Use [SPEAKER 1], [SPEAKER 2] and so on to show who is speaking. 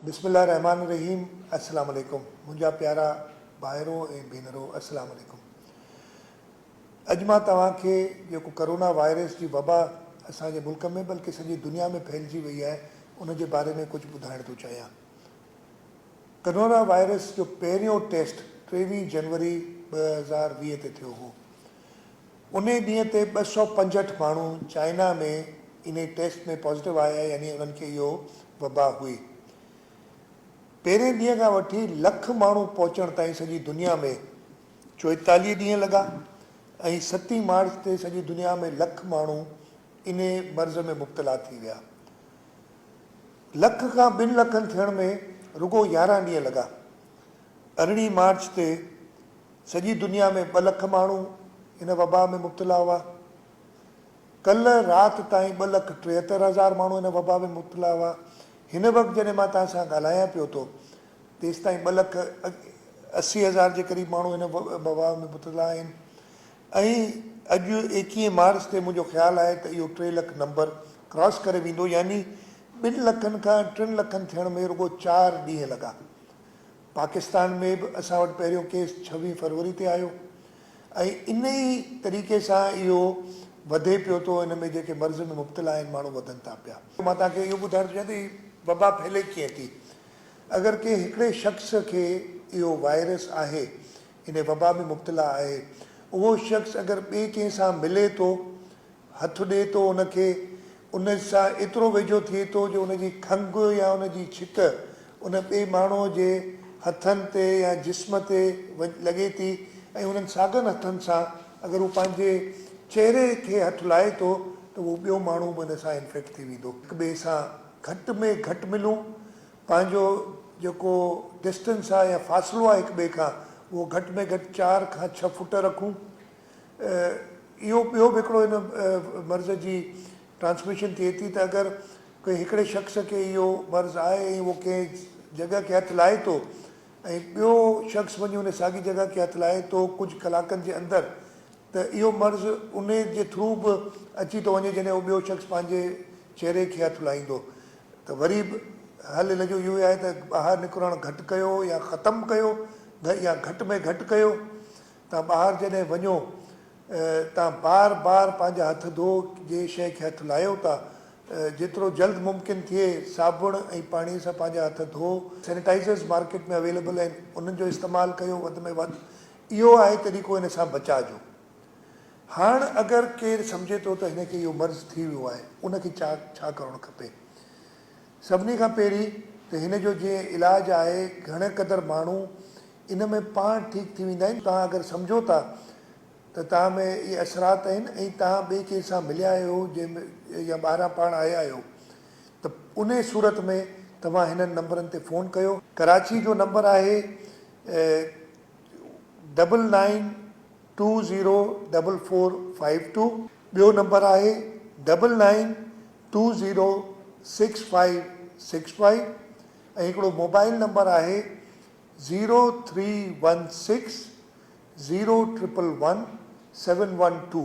[SPEAKER 1] بسم الله الرحمٰن الرحيم السلام عليڪم منهنجا پيارا ڀائرو ۽ ڀينرو السلام عليڪم اڄ مان توهان کي جيڪو ڪرونا وائرس جي وبا اسان جي ملڪ ۾ بلڪه سڄي دنيا ۾ ڦهلجي وئي آهي ان جي باري ۾ ڪجهه ٻڌائڻ ٿو چاهيان ڪرونا وائرس جو پهريون ٽيسٽ 23 جنوري 2020 تي ٿيو هو انهي ڏينهن تي 265 ماڻهو چائنا ۾ انهي ٽيسٽ ۾ پازيٽو آيا يعني انهن کي اهو وبا هئي. پهرين ڏينهن کان وٺي لک ماڻهو پهچڻ تائين سڄي دنيا ۾ 44 ڏينهن لڳا ۽ ستين مارچ تي سڄي دنيا ۾ لک ماڻهو انهي مرض ۾ مبتلا ٿي ويا. لک کان ٻن لکن ٿيڻ ۾ رڳو 11 ڏينهن لڳا. 18 مارچ تي سڄي دنيا ۾ ٻه لک ماڻهو ان وبا ۾ مبتلا هئا. ڪلهه رات تائين 2,73,000 ماڻهو ان وبا ۾ مبتلا هئا. هن وقت جڏهن مان توهان سان ڳالهايان پيو ٿو تيستائين 2,80,000 جي قريب ماڻهو هن وبا ۾ مبتلا آهن ۽ اڄ 21 مارچ تي منهنجو خيال آهي ته اهو 3 لک نمبر ڪراس ڪري ويندو يعني ٻن لکن کان ٽن لکن ٿيڻ ۾ رڳو چار ڏينهن لڳا. پاڪستان ۾ به اسان وٽ پهريون ڪيس 26 فروري تي آيو ۽ ان ئي طريقي سان اهو وڌي پيو ٿو ان ۾ جيڪي مرض ۾ مبتلا آهن ماڻهو وڌن ٿا پيا. مان توهان کي اهو ٻڌائڻ ٿو چاهيان ته هي وبا ڦهلي ڪيئن ٿي؟ اگر ڪنهن هڪڙي شخص کي اهو وائرس آهي ان وبا ۾ مبتلا آهي اهو شخص اگر ٻئي ڪنهن سان ملي ٿو هٿ ڏئي ٿو ان کي، ان سان ايترو ويجهو ٿئي ٿو جو ان جي کنگهه يا ان جي ڇڪ ان ٻئي ماڻهوء جي هٿن تي يا جسم تي لڳي ٿي ۽ انهن ساڳن هٿن سان اگر هو پنهنجي چهري کي هٿ لائي ٿو ته اهو ٻيو ماڻهو به ان سان انفيڪٽ ٿي ويندو. هڪ ٻئي سان گهٽ ۾ گهٽ ملون، پنهنجو جيڪو ڊسٽنس آهي يا فاصلو آهي هڪ ٻئي کان اهو گهٽ ۾ گهٽ چار کان ڇهه فوٽ رکون. اهو ٻيو به هڪڙو هن مرض جي ٽرانسميشن ٿئي ٿي ته اگر ڪنهن هڪڙي شخص کي اهو مرض آهي ۽ اهو ڪنهن جڳهه کي هٿ لائي ٿو ۽ ٻيو شخص وڃي ان ساڳي جڳهه کي هٿ لائي ٿو ڪجهه ڪلاڪن جي اندر ته اهو مرض ان جي ٿرو به اچي ٿو وڃي جڏهن اهو ٻيو شخص پنهنجي چهري کي هٿ لائيندو ته وري به حل ان جو اهو ئي آهي ته ٻاهر نڪرڻ گهٽ ڪيو يا ختم ڪيو يا گهٽ ۾ گهٽ ڪيو. توهان ٻاهر جڏهن وڃو توهان بار بار پنهنجا هٿ ڌو، جنهن شيء کي هٿ لايو ٿا جيترو جلد ممڪن ٿئي صابڻ ۽ پاڻي سان پنهنجا هٿ ڌو. سينيٽائيزرز مارڪيٽ ۾ اويليبل آهن انهن جو استعمال ڪيو وڌ ۾ وڌ اهو آهي طريقو ان سان بچاء جو. هاڻ اگر ڪير سمجهي ٿو ته هن کي اهو مرض ٿي ويو آهي ان کي ڇا ڇا ڪرڻ کپي؟ سڀني کان پهرين ته هن جو جيئن علاج آهي گهڻي قدر ماڻهو ان ۾ پاڻ ٺيڪ ٿي ويندا آهن. توهان اگر سمجهو ٿا ته توهان ۾ اهي اثرات آهن ۽ توهان ٻئي ڪنهن سان مليا آهيو جنهن ۾ يا ٻاهران پاڻ آيا آهيو ته انهي صورت ۾ توهان هنن نمبرن تي فون ڪيو. ڪراچي جو نمبر آهي double nine to zero double 4 52، ٻيو نمبر آهي ڊبل نائين ٽو زيرو 6 5 6 5 ۽ هڪڙو موبائل نمبر آهي 0 3 1 6 0 ٽرپل 1 7 1 2.